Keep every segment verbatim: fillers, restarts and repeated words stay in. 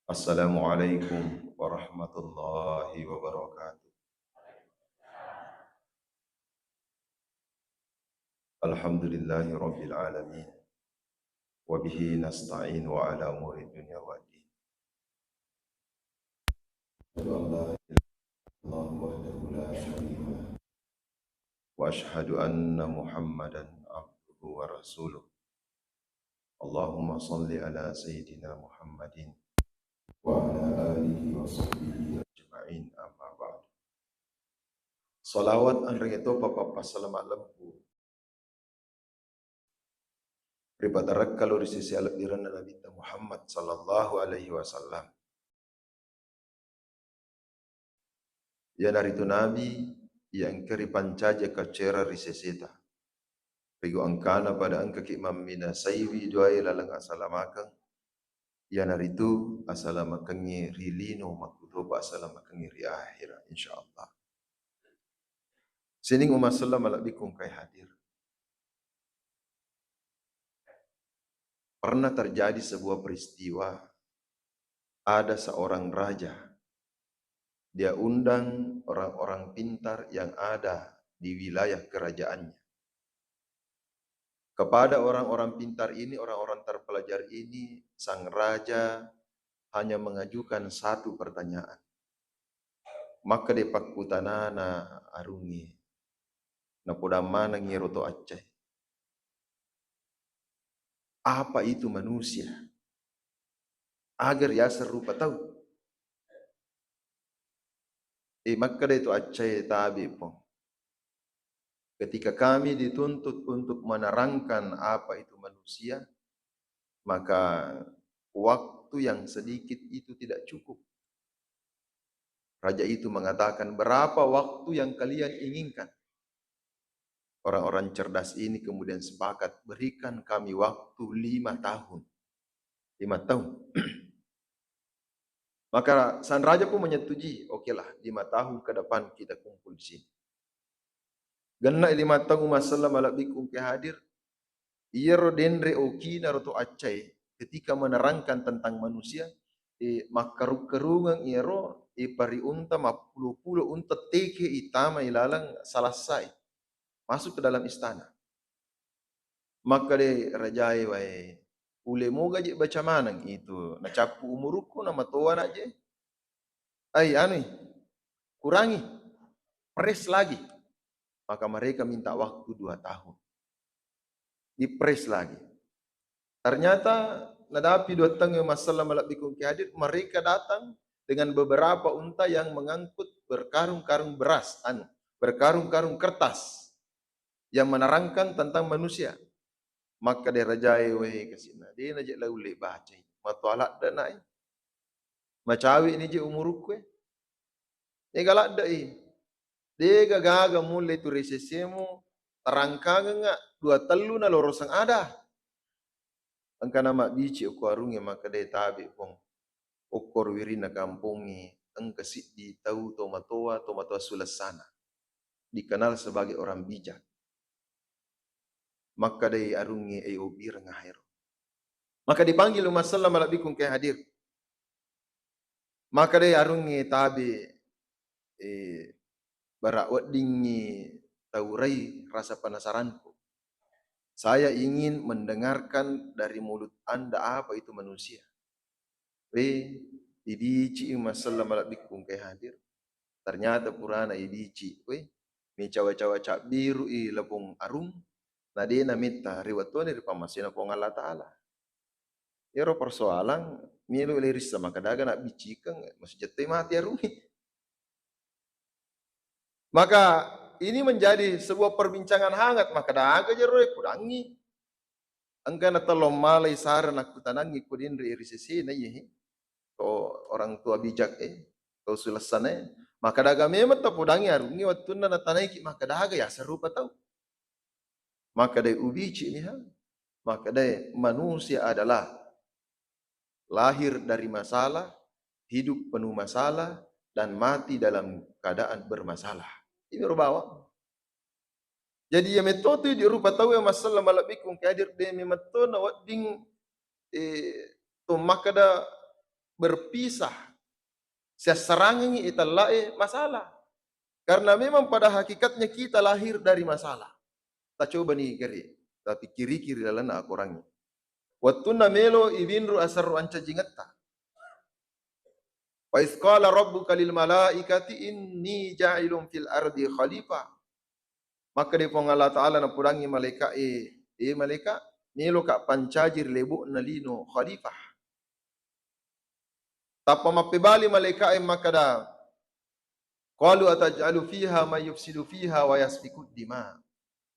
Assalamualaikum warahmatullahi wabarakatuh. Alhamdulillahirabbil alamin. Wa bihi nasta'in wa ala umuri dunya waddin. Asyhadu an la ilaha illallah wahdahu la syarika lah. Wa asyhadu anna Muhammadan abduhu wa rasuluh. Allahumma shalli ala sayyidina Muhammadin wa ala alihi wa sahbihi ajma'in, amma ba'du. Salawat anrege topa pappasalama lempu ripatarekka lao ri sese alebbirenna Nabitta Muhammad sallallahu alaihi wasallam. Iyanaritu Nabi iya engka ripancaji akkaccera ri seseta. Pegau engkana pada engkaki mamminasaiwi duae laleng asalamakeng, iyanaritu asalamakengnge ri lino, makkutopa asalamakengnge ri ahera, insyaallah. Sining umma selleng malebbiku engkae hadir. Pernah terjadi sebuah peristiwa, ada seorang raja, dia undang orang-orang pintar yang ada di wilayah kerajaannya. Kepada orang-orang pintar ini, orang-orang terpelajar ini, sang raja hanya mengajukan satu pertanyaan. Makkeda pakkutanana arungnge, napodang manengngi ero to accae, "Apa itu manusia? Aga riaseng rupa tau?" E, makkeda to accae, "Tabe, Puang. Ketika kami dituntut untuk menerangkan apa itu manusia, maka waktu yang sedikit itu tidak cukup." Raja itu mengatakan, "Berapa waktu yang kalian inginkan?" Orang-orang cerdas ini kemudian sepakat, "Berikan kami waktu lima tahun." Lima tahun. Maka sang raja pun menyetujui, "Okelah, lima tahun ke depan kita kumpul di sini." Genna lima tahun umma selleng malebbiku engkae hadir, iyaro denre okina ero to accae ketika menerangkan tentang manusia, e, makkarung-karungeng iyaro, e, pari unta, mappulo-pulo unta teke itama ilaleng salassai, masuk ke dalam istana. Makkeda rajae, "Wae, ulle moga je baca maneng itu, nacappu umurukku namatoa na je. Ai, anui, kurangi, press lagi." Maka mereka minta waktu dua tahun. Di-press lagi. Ternyata nadapi dua tahun umma selleng malebbiku engkae hadir, mereka datang dengan beberapa unta yang mengangkut berkarung-karung beras, anu, berkarung-karung kertas yang menerangkan tentang manusia. Makkeda rajae, "Wae, kasinna, de na je la ulle bacai. Matoa ladde na i. Macawe ni je umurukku e. Ega ladde i. Dega gaga mulle tu ri sesemu, tarangkangengnga dua tellu na loroseng ada." Engkana mabbici okko arungnge, makkedai, "Tabe, Puang. Okko ro wirinna kampongnge engka siddi tau tomatoa, tomatoa sulessana, dikenal sebagai orang bijak." Makkedai arungnge, "E, obireng ahero." Maka dipanggil umma selleng malebbiku engkae hadir. Makkedai arungnge, "Tabe, eh, bara weddingngi taurai rasa penasaranku. Saya ingin mendengarkan dari mulut Anda apa itu manusia." We, ibici umma selleng malebbiku engkae hadir. Ternyata purana ibici, we, micawa-cawa cabbiru i lapong arung, na de na metta ri wettuanna ri pammasena Puang Allah Ta'ala. Iyaro persoalan melo le rissa, makkeda aga nabbicikeng, masijattai mati arungnge. Maka ini menjadi sebuah perbincangan hangat, makkeda aga jero e, kudangi. Engka na tello malai sare nakkutanangi ko denre ri sesena iye, to orang tua bijak e, to sulessana e. Makkeda aga memang tapodangi arungnge wettunna natanaiki, makkeda aga yaseng rupa tau. Makkedai, "Ubici miha." Makkedai, "Manusia adalah lahir dari masalah, hidup penuh masalah, dan mati dalam keadaan bermasalah." Ini ro bawang. Jadi iya metto tu idi rupa tau e umma selleng malebbiku engkae hadir, de memetto na wedding, eh, to makkeda berpisah, siassarangengngi itella'e masalah. Karena memang pada hakikatnya kita lahir dari masalah. Tacobani gare, tapikkiriki ri lalenna akorangnge. Wettunna melo iwinru asarro ancajingetta. Wa iz qala rabbuka lil malaikati inni ja'ilun fil ardi khalifah. Makkeda Puang Allah Ta'ala napodangngi malaika'e, "E malaika, meloka pancaji ri lebo'na lino khalifah." Tappa mappebali malaika'e makkeda, "Qalu ataj'alu fiha may yufsidu fiha wa yasfikud dima."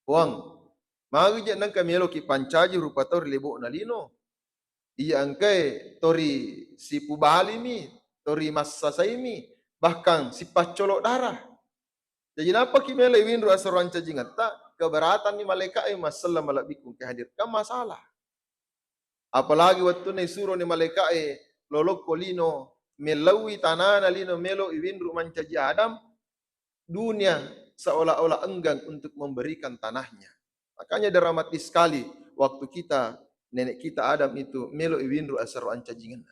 Puang, magi je nengka meloki pancaji rupa tau ri lebo'na lino? Iya engkae tori sipubalimi, tori massasaimi, bahkan sipaccolo darah. Jaji nappaki melo iwinru asarro ancajingetta, keberatanni malaika'e, massella malebbiku engka hadir, kan masalah. Apalagi wettunna isuroni malaika'e lolokko lino, mellauwi tanana lino melo iwinru mancaji Adam, dunia seolah-olah enggan untuk memberikan tanahnya. Makanya dramatis sekali waktu kita, nenek kita Adam itu melo iwinru asarro ancajingenna.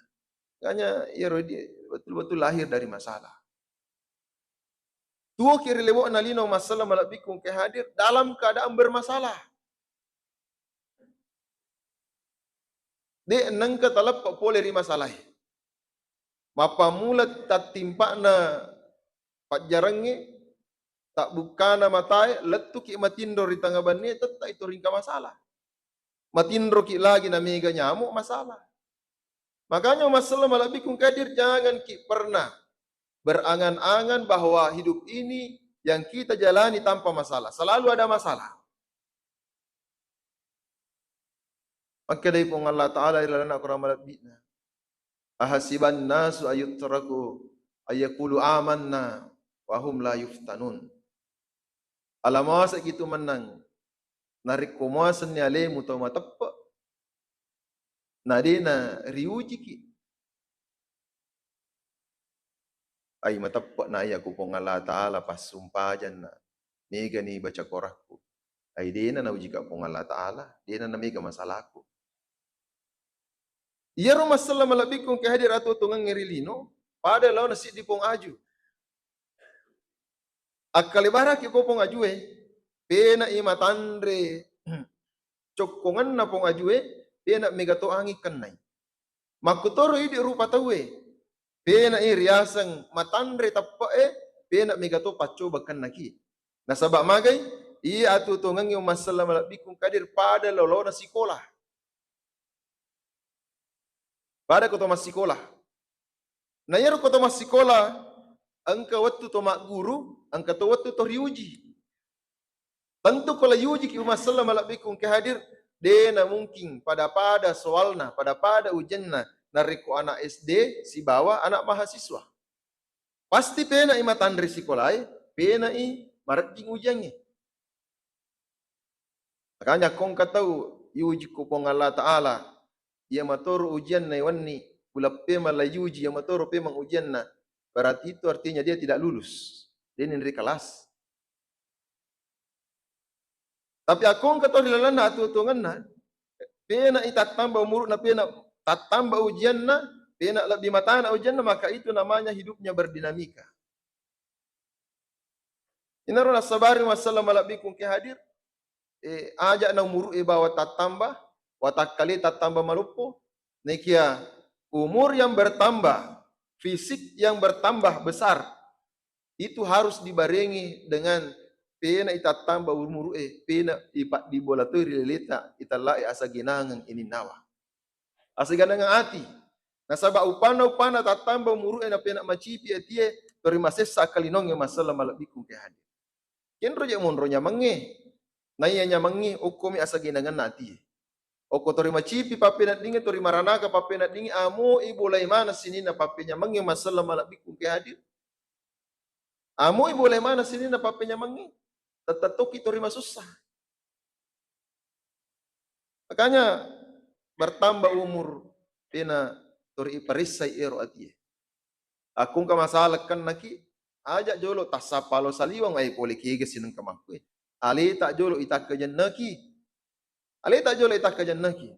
Makanya iyaro di-, betul-betul lahir dari masalah. Tuoki ri lebo'na lino, massella malebbiku engka hadir dalam keadaan bermasalah. De' nengka taleppe' pole ri masalae. Mappammula tattimpa'na pajjarengnge, tabbukkana matae, lettuki matinro ri tengnga bennie, tette'i to ri engka masalah. Matinroki lagi na mega nyamuk, masalah. Makanya, massella malebbiku engka hadir, janganki pernah berangan-angan bahwa hidup ini yang kita jalani tanpa masalah. Selalu ada masalah. Makkedai Puang Allah Ta'ala ri lalenna Akorang malebbi'na, "Ahasiban nasu ayyutraku ayyakulu amanna wa hum la yuftanun." Ala muasaki tu mennang, narekko muasenni alemu tau mateppe', na de'na riujiki. Ai, mateppe'na iya ku Puang Allah Ta'ala passumpajanna, megani baca korakku. Ai, de'na naujika Puang Allah Ta'ala, de'na namega masalahku. Iyaro massella malebbiku engka hadir atuo-tuongengnge ri lino, pada laona siddi pong aju. Akkalebaraki ko pong ajue, pena'i matanre cokkongenna pong ajue, pena' mega to anging kennai. Makkutoro idi rupa tauwe, pena'i riaseng matanre teppe'e, pena' mega to paccoba kennaki. Nasaba magai, iya atuo-tuongengnge massella malebbiku engka hadir pada lolona sikola. Pada ko to massikola. Na iyaro ko to massikola, engka wettu to magguru, engka to wettu to riuji. Tentu ko la yujiki massella malebbiku engka hadir, de'na mungkin pada-pada soalna, pada-pada ujianna narekko anak S D sibawa anak mahasiswa. Pasti pena'i matanre sikolae, pena'i marejjing ujiangnge. Makanya ko engka tau yuji ko Puang Allah Ta'ala, iya matoro ujianna wenni, uleppemang la yuji, iya matoro pemang ujianna, berarti itu artinya dia tidak lulus. Dia nengka ri kelas. Tapi akko engka to ri lalenna atuo-tuongenna, pena'i tattamba umuru'na, pena' tattamba ujianna, pena' lebbi matana ujianna, maka itu namanya hidupnya berdinamika. Inaro nassabari massella malebbiku engka hadir, eh, aja'na umuru'e bawang tattamba, watakkale tattamba maloppo, nekia umur yang bertambah, fisik yang bertambah besar, itu harus dibarengi dengan pena'i tattamba umuru'e, pena' ipaddibola toi ri leleta, itella'e asagenangeng ininnawa. Asagenangeng ati. Nasaba upanna-upanna tattamba umuru'e na pena' macipi atie, tori masessa akkalinongnge massella malebbiku engka hadir. Kenro je monro nyamengnge. Naiya nyamengnge okkomi asagenangenna atie. Okko tori macipi pappeneddingnge, tori maranaka pappeneddingnge, amoi bolai maneng sininna pappenyamengnge massella malebbiku engka hadir. Amoi bolai maneng sininna pappenyamengnge, tette tokki tori masussa. Makanya bertambah umur, pena' tori iparessai ero atie. Akko engka masalah kennaki, aja' jolo tassappa lo saliweng, ai pole kega sinengka makkue. Aleta jolo itakkajennaki. Aleta jolo itakkajennaki.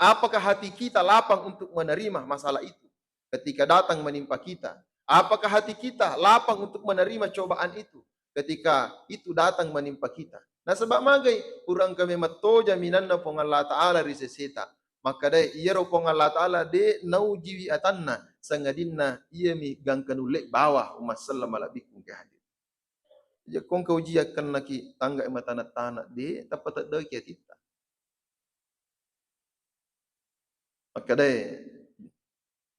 Apakah hati kita lapang untuk menerima masalah itu? ketika datang menimpa kita? Apakah hati kita lapang untuk menerima cobaan itu ketika itu datang menimpa kita? Nasaba magai, pura engka memang to jaminanna Puang Allah Ta'ala ri seseta. Makkedai, iyaro Puang Allah Ta'ala de naujiwi atanna, sangadinna iyami gangka nulle bawa, umma selleng malebbiku engka hadir. Iya, ko engka ujian kennaki, tanggai matana-tana, de tappa teddeki atitta. Makkedai,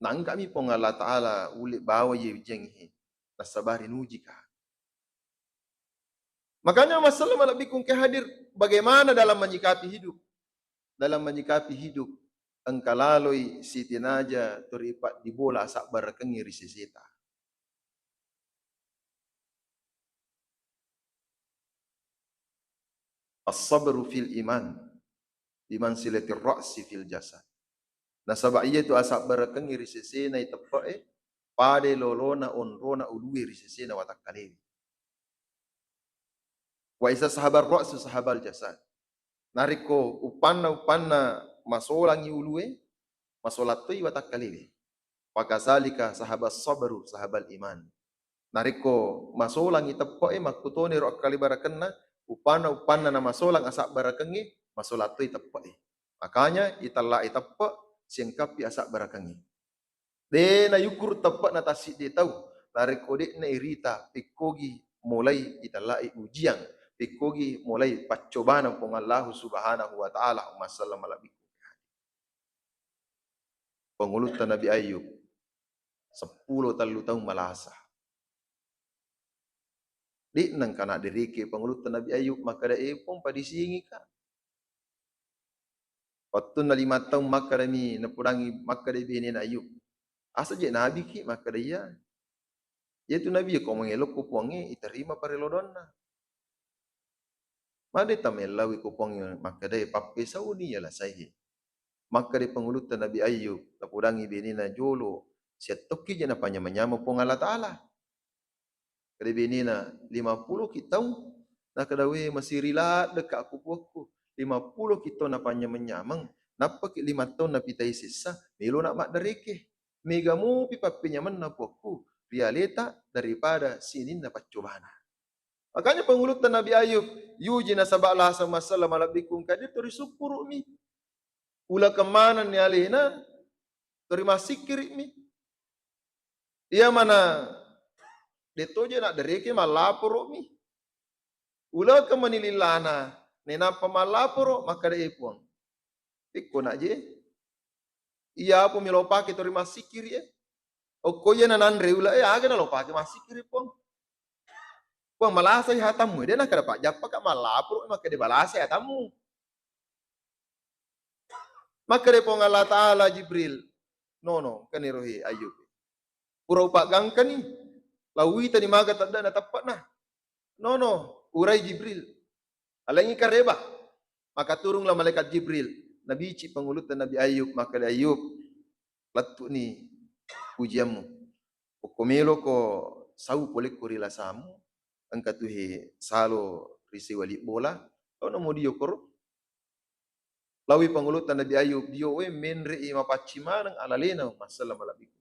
nanggami Puang Allah Ta'ala ulle bawa iye ujiangnge, nasaba rinujika. Makanya, umma selleng malebbiku engka hadir, bagaimana dalam menyikapi hidup? Dalam menyikapi hidup, engka laloi sitinaja toripaddibola asabbarakengnge ri seseta. As-sabru fil iman, bimanzilatir ra'si fil jasad. Nasaba iyatu asabbarakengnge ri sesena iteppe'e, padai lolona onrona ulue ri sesena watakkalewe. Wa iza zahabal ra'su zahabal jasad. Narekko uppanna-uppanna masolangi ulue, masolang toi watakkalewe. Fakazalika zahabas sabru zahabal iman. Narekko masolangi teppe'e, makkutoniro akkalibarakenna, uppanna-uppanna namasolang asabbarakengnge, masolang toi teppe'e. Makanya itellai teppe, siengkapi asabbarakengnge. De nayukur teppe'na tassiddi tau, narekko de'na irita, pekkogi mulai itellai ujian, pekkogi mulai paccobana Puang Allahu Subhanahu wa Ta'ala, umma selleng malebbiku. Pangulutta Nabi Ayub, seppulo tellu taung malasa. De'na engka naddereke pangulutta Nabi Ayub, makkeda, "E Puang, padisingika." Wettunna lima taung makkedami, napodangi, makkeda benena Ayub, "Asa je nabiki?" Makkeda, "Iya." "Iyatu nabi ko mengelokko Puangnge, iterima parello doanna. Made tamellau ko Puangnge?" Makkedae, "Pappesauni yalasaihe." Makkeda pangulutta Nabi Ayub, napodangi benena, "Jolo, siattokki je napanyameng-nyameng Puang Allah Ta'ala." Kede benena, "Lima pulo ki taung." Nakkeda, "We, masiri laddeka ku Puakku. Lima pulo ki taung napanyameng-nyameng, nappaki lima taung napitai sessa, melona maddareke. Mega mupi pappenyamenna Puakku ri aleta daripada sininna paccobana." Makanya pangulutta Nabi Ayub, yuji nasaba lasa masalah malebbiku engka de to risukkuru'mi. Ulakeng manenni alena, to rimassikkiri'mi. Iya mana, de toje naddereke mallaporo'mi. Ulakeng mani lillana, nainappa mallaporo, makkeda, "E Puang, ikko na je. Iya apa melo pake to rimassikkiri e. Okko iya nananre ula e, aga nalo pake massikkiri, Puang. Puang, malasai hatammu." De nakkeda pajjappaka mallaporo, makkeda balasai hatammu. Makkeda Puang Allah Ta'ala, "Jibril, nono, engkani rohe Ayub. Pura upaggangkani, lauwitani maga tedde'na teppe'na. Nono, urai Jibril. Alengi kareba." Maka turunlah malaikat Jibril. Nabici pangulutta Nabi Ayub, makkeda, "Ayub, lettu'ni ujiammu. Okko meloko sau polekko ri lasamu, engka tuhe salo ri siwali bola, laono modi yokoro." Lawi pangulutta Nabi Ayub, "Dio we, menre'i mapaccing maneng alalena masalah malebbiku."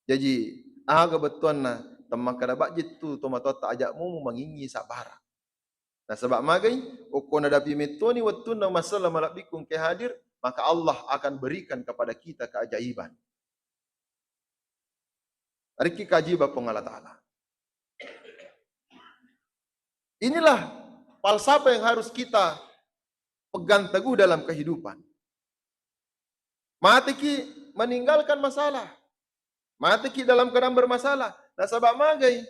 Jaji, aga bettuanna temmakkeda bajjettu tomatoatta aja' mumu mangingi sabbara. Nasaba magai, okko nadapi mettoni wettunna masalah malebbiku engka hadir, maka Allah akan berikan kepada kita keajaiban. Rikki kajiba Puang Allah Ta'ala. Inilah falsafah yang harus kita pegang teguh dalam kehidupan. Mateki meninggalkan masalah. Mateki dalam keadaan bermasalah. Nasaba magai,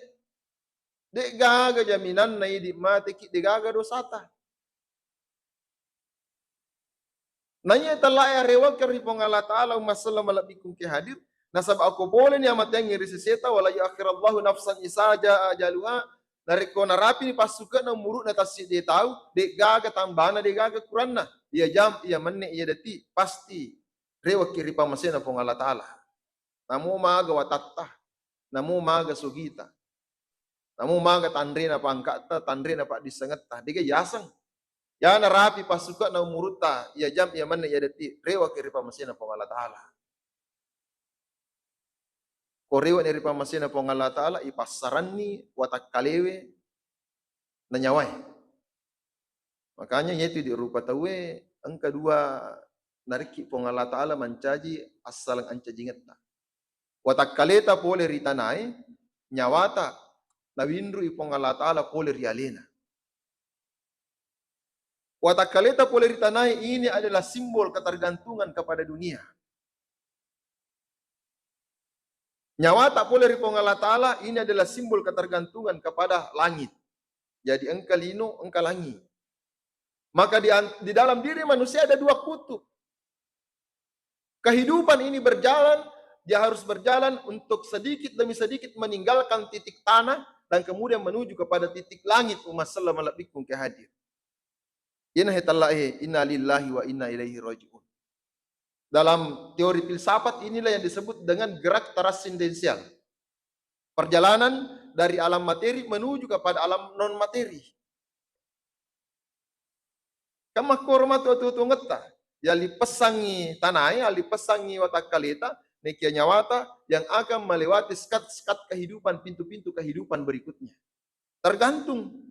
de gaga jaminanna idi mateki, de gaga dosata. Naiya tellae arewakeng ri Puang Allah Ta'ala, umma selleng malebbiku engka hadir, nasaba okko poleni amateangnge ri seseta, wala yuakhirallahu nafsan iza jaa ajaluha, narekko narapini passuke'na umuru'na tassiddi tau, de gaga tambana, de gaga kuranna. Iya jam, iya menne, iya detik, pasti rewakki ri pammasena Puang Allah Ta'ala. Namo maga watatta, namo maga sogita, namo maga tanrena pangka'ta, tanrena paddissengetta, dega yaseng. Ya narapi passuke'na umurutta, iya jam, iya menne, iya detik, rewakki ri pammasena Puang Allah Ta'ala. Ko rewe'ni ri pammasena Puang Allah Ta'ala, ipassaranni watakkalewe na nyawae. Makanya, iyetu idi rupa tauwe engka dua narikki Puang Allah Ta'ala mancaji assaleng ancajingetta. Watakkaleta pole ri tanae, nyawata nawinrui Puang Allah Ta'ala pole ri alena. Watakkaleta pole ri tanae ini adalah simbol ketergantungan kepada dunia. Nyawata pole ri Puang Allah Ta'ala ini adalah simbol ketergantungan kepada langit. Jadi engka lino, engka langi. Maka di an-, di dalam diri manusia ada dua kutub. Kehidupan ini berjalan, dia harus berjalan untuk sedikit demi sedikit meninggalkan titik tanah dan kemudian menuju kepada titik langit, umat selleng malebbiku engka hadir. Iyana he tella he, inna lillahi wa inna ilaihi raji'un. Dalam teori filsafat inilah yang disebut dengan gerak transendensial. Perjalanan dari alam materi menuju kepada alam non materi. Kan makkoro matu atuo-tuongetta. Yallippessangngi tanae, yallippessangngi watakkaleta, nekia nyawata yang akan melewati sekat-sekat kehidupan, pintu-pintu kehidupan berikutnya. Tergantung.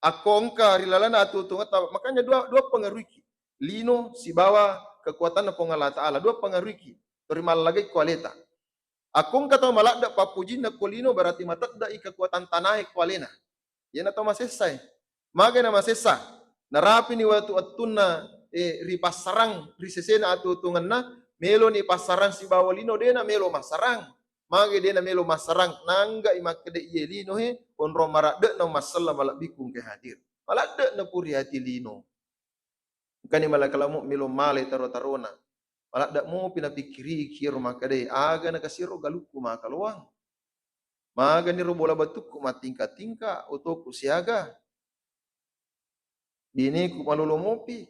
Akko engka ri lalana atuo-tuongetta, makanya dua, dua pengaruiki. Lino sibawa kekuatanna Puang Allah Ta'ala, dua pengaruiki. Tori mallagai ko aleta. Akko engka tau maladde pappujinna ko lino, berarti matedde'i kekuatan tanae ko alena. Iyana tau masessae. Magai na masessa? Narapini wettu wettunna, eh, ripassarang ri sesena atuo-tuongenna, meloni passarang sibawa lino, dena melo massarang. Magai dena melo massarang? Nanggai makkeda iye lino he, onrong maradde'na umat selleng malebbiku engka hadir. Maladde'na puri ati lino. Engkani malakalamo melo malai taro-tarona. Maladde mopi napikkiriki ero makkedae, aga nakasiro galukku makaloang. Maganiro bola batukku mattingka-tingka, otoku siaga. Bineku malolo mopi.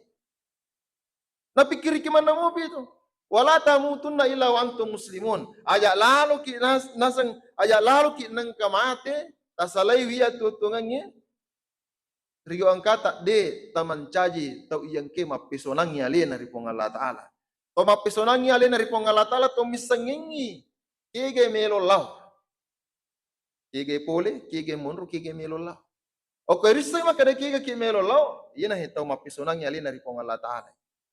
Napikkiriki manna mopi tu. Wala tamutunna illa wa antum muslimun. Aja laloki nas-, naseng, aja laloki nengka mate, tasalaiwi atuo-tuongengnge. Rio engkata de tamancaji tau iyengke mappesonangngi alena ri Puang Allah Ta'ala. To mappesonangngi alena ri Puang Allah Ta'ala, to missengengngi kega melo lao. Kega pole, kega monro, kega melo lao. Okko risseng makkeda kega ki melo lao, iyana he tau mappesonangngi alena ri Puang Allah Ta'ala.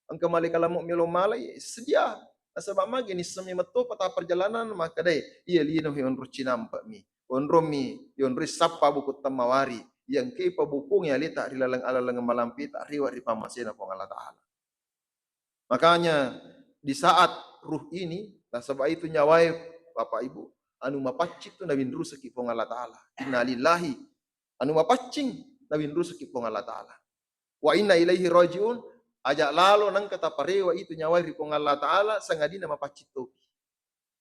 Engka malai kalamo melo malai, sedia. Nasaba magi nisseng memetto pata perjalanan makkedae, iya lino he onro cinampemi. Onromi yonroi sappa buku temmawari, iyengke pabukungi aleta ri laleng alaleng malampeta riwa ri pammasena Puang Allah Ta'ala. Makanya di saat ruh ini, nasaba itu nyawae Bapak Ibu, anu mapaccing tu nawinrusaki Puang Allah Ta'ala. Innalillahi, anu mapaccing nawinrusaki Puang Allah Ta'ala. Wa inna ilaihi raji'un, aja lalo nengka taparewa itu nyawae ri Puang Allah Ta'ala, sangadinna mapaccing topi.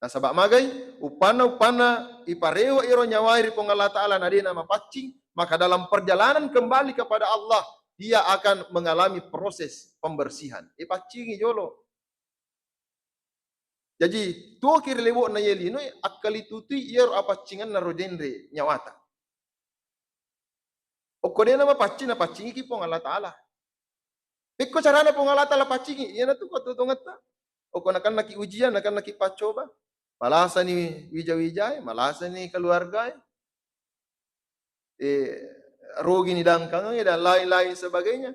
Nasaba magai, uppanna-uppanna iparewa iro nyawae ri Puang Allah Ta'ala na dena mapaccing, maka dalam perjalanan kembali kepada Allah, dia akan mengalami proses pembersihan. Ipaccingi jolo. Jaji, tuoki ri lebo'na ye linoe, akkalitutui iyaro apaccingenna ro denre nyawata. Okko dena mapaccing, napaccingiki Puang Allah Ta'ala. Pekko carana Puang Allah Ta'ala paccingi, iyanatu ko tuo-tuongetta. Okko nakennaki ujian, nakennaki paccoba. Malasani wija-wijae, malasani keluargae. Eh, rogini dangkangangnge dan lain-lain sebagainya.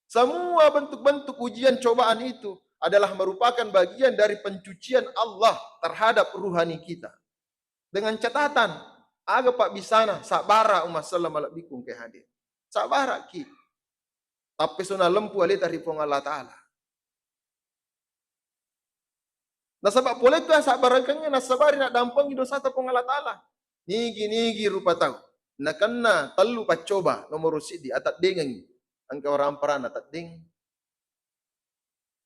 Semua bentuk-bentuk ujian cobaan itu adalah merupakan bagian dari pencucian Allah terhadap ruhani kita. Dengan catatan, aga pabbisana, sabbara umma selleng malebbiku engkae hadir. Sabbaraki. Tappesona lempu aleta ri Puang Allah Ta'ala. Nasaba pole tu asabbarakeng nassabari naddampengi dosata Puang Allah Ta'ala. Nigi-nigi rupa tau nakenna tellu paccoba, nomoro siddi ateddengengi. Engka waramparanna teddeng.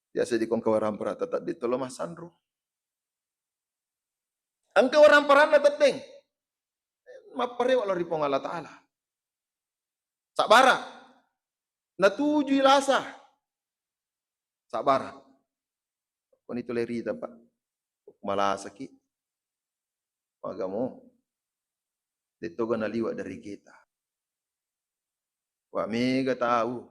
Biasa dikongka waramparanna teddeng, tolo massanro. Engka waramparanna teddeng. Mapparewa lao ri Puang Allah Ta'ala. Sabbara. Natujui lasa. Sabbara. Koni tu lerita, Pak. Malasaki. Magamo. Dettoga naliwa dari kita. Wa mega tau.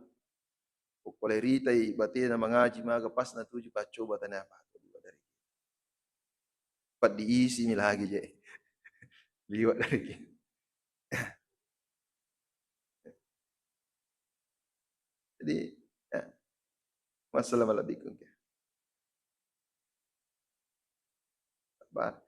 Ko lerita i batena mangaji maga pas natuju paccoba tania apa. Paddiisimi lagi je. Liwa dari. Jadi, ya. Masalah malebbiku engka. Sabar.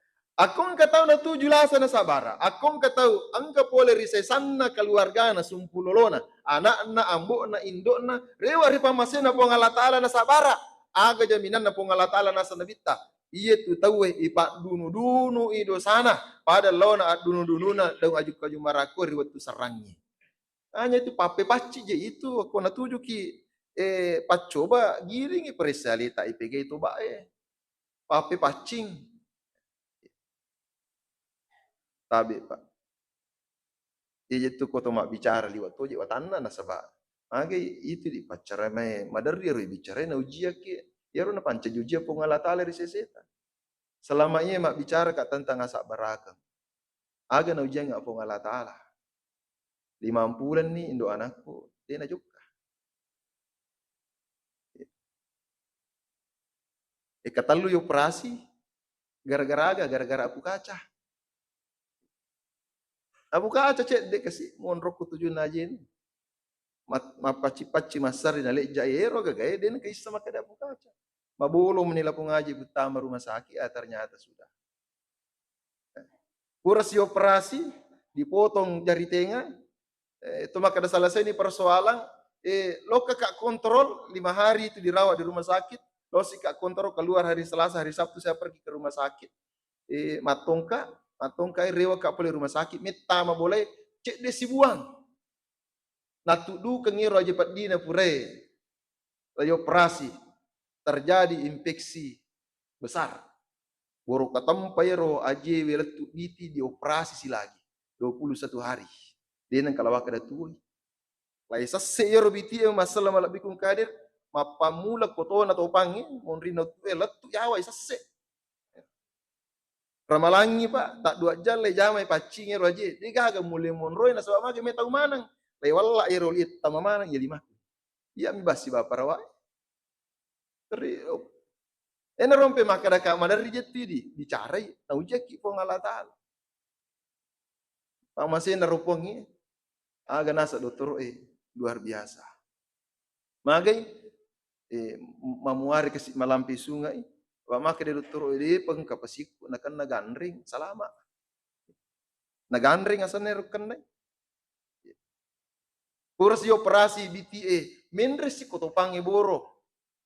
Akko engka tau natuju lasa nasabara, akko engka tau engka pole ri sesanna keluargana, sumpulolona, anakna, ambo'na, indo'na, rewa ri pammasena Puang Allah Ta'ala nasabara. Aga jaminanna Puang Allah Ta'ala nasa nabitta? Iya tu tauwe ipaddunu-dunui dosana, pada laona addunu-dununa daung aju-kaju marakko ri wettu serrangngi. Hanya itu pappepaccing je itu, akko natujuki, eh, paccoba, giringi peressa aleta ipegai tobae. Pappepaccing. Tabe, Pak. Iya je tu ko to mabbicara liwa' toje watanna nasaba' magai itu di paccara mae maderri ero ibicarai naujiaki, iyaro napancaji ujian Puang Allah Ta'ala ri seseta. Selama iya mabbicara ka tentang asabbarakeng, aga naujiang Puang Allah Ta'ala? Limampulenni indo anakku, de' najokka. E, katellu yoperasi gara-gara aga? Gara-gara apu kaca. Apu kaca cedde kasi monrokku tujunna ajena. Mat-, mappacci-pacci massari nalejja ero gagae de' nakaissa makkeda apu kaca. Mabolo meni lapong aje kuttama rumah sakit, ah, ternyata sudah. Pura sioperasi, dipotong jari tenga, eh, itu makkeda selesai ni persoalan, eh, lokka ka kontrol, lima hari itu dirawat di rumah sakit, losi ka kontrol, keluar hari Selasa, hari Sabtu saya pergi ke rumah sakit. Eh, mattongka, mattongka, eh, rewa ka pole rumah sakit, metta mabolae, cedde sibuang. Nattuddukeng ero aje peddina purae laioperasi, terjadi infeksi besar. Boro katempa ero ajewe lettu biti dioperasi silagi dua puluh satu hari. De' nengka lawaka datuoi. Lai sesse ero bitie massala malebbiku engka hadir, mappammula kotona topangnge, monrinna tuoe lettu yawai sesse. Ramalangi, Pak, taddua jang lai jamai paccingi ero aje. De' gaga mulle monroi nasaba' magi metau maneng. Lai walla ero litta mamaneng iya limaku. Iya mi bassi bapa rawae. Ri, oh. Ena rompe makkeda ka maderri jettu idi, bicarai, naujiakki Puang Allah Ta'ala. Pammasena ro Puangnge, aga nasa dottoro'e luar biasa. Magai, eh, mamuare kasi malampe sungai, wa makkeda dottoro'e, de' pengka pasikku, nakenna ganreng, salama. Naganreng asenna ero kennai. Pura sioperasi bitie, menre si ko topangnge boro.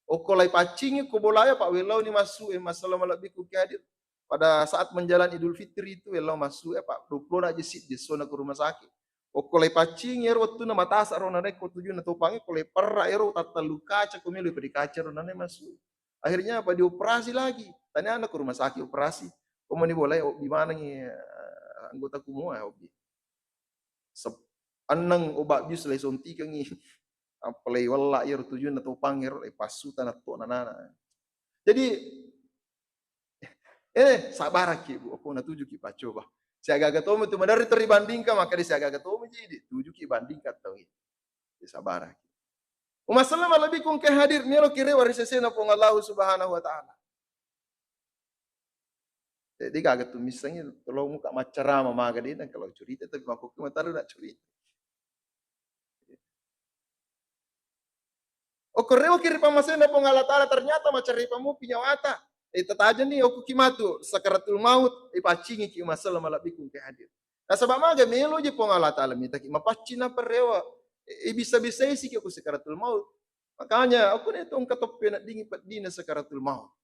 Okko lai paccingi ko bolaya, Pak, wellauni massu e, massala malebbiku ki hadir. Pada saat menjalani Idul Fitri itu, wellau massu e, Pak, dua puluh na je siddi essona ke rumah sakit. Okko lai paccingi ero wettunna matasa ro nanae ko tujunna topangnge, ko lai perra ero tattellu kaca, ko melo pedi kaca ro nanae massu. Akhirnya apa, dioperasi lagi. Taniana ke rumah sakit operasi. Ko mani bolai obbi manengi, eh, anggota kumua obbi. Sep-, enneng obat bius lai sontikengi. Apalai wella iyaro tujunna topang ero lai passuta natto nanana. Jadi, eh, sabaraki, Bu, okko natujuki paccoba. Siagaga tomi tu maderri to ribandingkan, maka di siagaga tomi jadi tujuki bandingkan tau ini. Sabaraki. Umasselleng malebbiku engka hadir, meloki rewa ri sesena Puang Allahu Subhanahu wa Ta'ala. Eh, de gaga tu missengi, tolong muka maccarama maga de, dan kalau curita, tapi makkokki mataru nak curita. Okko rewa ki ri pammasena Puang Allah Ta'ala, ternyata macarita mupi nyawata. Eh, tatajenni okko ki matu sakaratul maut, eh, paccingi ki umasselleng malebbiku engka hadir. Nasaba maga melo je Puang Allah Ta'ala mitaki mapaccing nappa rewa. Eh, bisa-bisa isi ki okko sakaratul maut. Makanya, okko ne to engka toppe naddingi peddina sakaratul maut.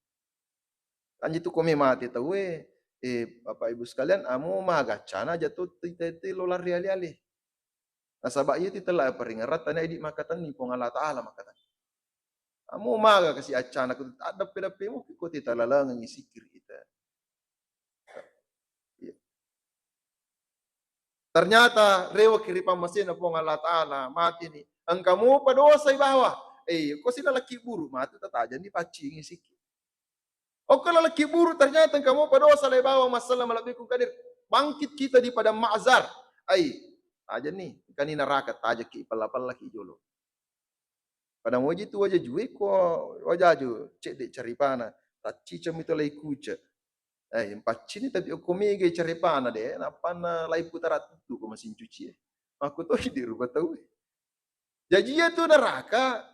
Anji tu kome mate tauwe, eh, Bapak Ibu sekalian, amo maga accana aja to tite-tite lo lari ale-ale. Nasaba iya titella paringerang tania idi makatenni Puang Allah Ta'ala makatenni. Amo maga kasi accana ko addeppe-deppe mu ko tita lalengengi sikir ita. Iya. Ternyata rewa ki ri pammasena Puang Allah Ta'ala, mati ni. Engka mupa dosa ibawa. Eh, ko sila laki buru, matu tatajenni paccingi sikir. Okko laleng kiburu, ternyata engka mopa dosa lai bawang masselleng malebbiku engka hadir. Bangkit kita di padang mahsyar. Ai, tajenni, engkani neraka, tajakki pella-pellaki jolo. Pada moji tu waja jue ko waja aju cedde caripana. Tacciceng mi to lai kuce. Eh, yang paccini tapi okko mega carepana de, nappanna lai putara tuttu ko mesin cuci e. Makkutoji di rupa tau e. Jaji iya tu neraka,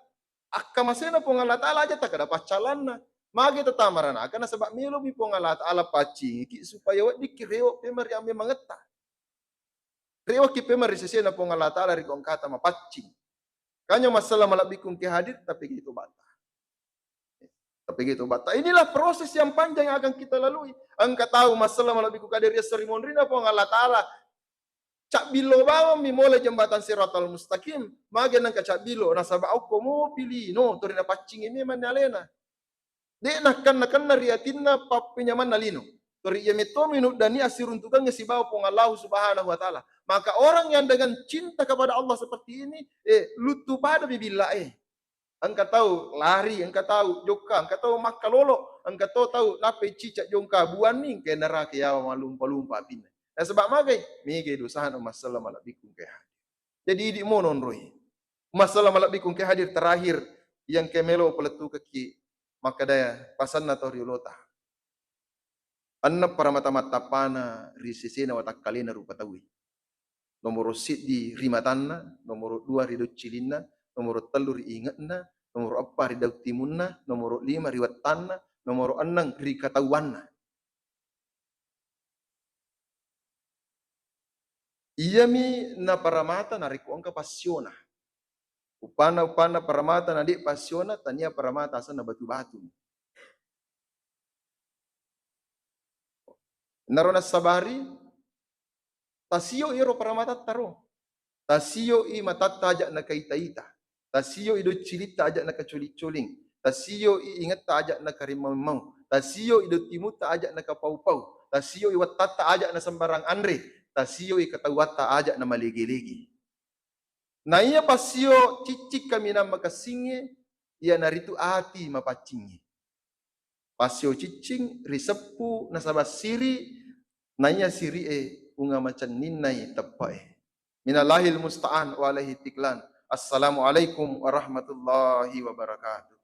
akkamasena Puang Allah Ta'ala aja takkeda paccalanna. Magi tetta maranaka nasaba melomi Puang Allah Ta'ala paccingiki supaya weddikki rewe pemeng ri ambe mangetta. Rewekki pemeng ri sesena Puang Allah Ta'ala ri ko engkata mapaccing. Kanya masalah malabbiku engke hadir, tapi gitu bata. Tapi gitu bata. Inilah proses yang panjang yang akan kita lalui. Engka tau masalah malabbiku kadir yasri monrina Puang Allah Ta'ala. Cabbillo bawang mi mulai jembatan Siratal Mustaqim, mage nengka cabbillo, nasaba okko mopi lino, tori napaccingi memang ni alena. De nakkenna-kenna ri atinna pappenyamanna lino. Tori iya mettomi nuddani assiruntukangnge sibawa Puang Allahu Subhanahu wa Ta'ala. Maka orang yang dengan cinta kepada Allah seperti ini, eh, luttu pada mi billa e. Engka tau lari, engka tau jokka, engka tau makkalolo, engka to tau nappai cicak jongka buanni, engka neraka yawa malumpa-lumpa apinna. Nasaba magai? Mega dosana masalah malabbiku engka hadir. Jadi idi mono onroi. Masalah malabbiku engka hadir terakhir yang ke melo palettukekki makkadaya pasanna tau riolota. Enneng paramata mattappana ri sesena watakkalena rupa tauwe. Nomoro siddi ri matanna, nomoro dua ri doccilinna, nomoro tellu ri inge'na, nomoro eppa ri daung timunna, nomoro lima ri wettanna, nomoro enneng ri katauanna. Iyami naparamata narekko engka passiona. Uppanna-uppanna paramata na de passiona, tania paramata asenna batu-batu. Naro nassabari, tasio iro paramatatta ro. Tasio i matatta aja nakaita-ita. Tasio i doccilitta aja nakacoli-coling. Tasio i ingetta aja nakarimmau-mau. Tasio i dottimutta aja nakapau-pau. Tasio i wattatta aja nasembarang anre. Tasio i katauatta aja namalege-lege. Na iya passio ciccing kaminang makessingnge, iyanaritu ati mapaccingnge. Passio ciccing ri seppu nasaba siri, na iya siri e unga macenninnai teppa e. Minallahil musta'an wa alaihi tiklan. Assalamualaikum warahmatullahi wabarakatuh.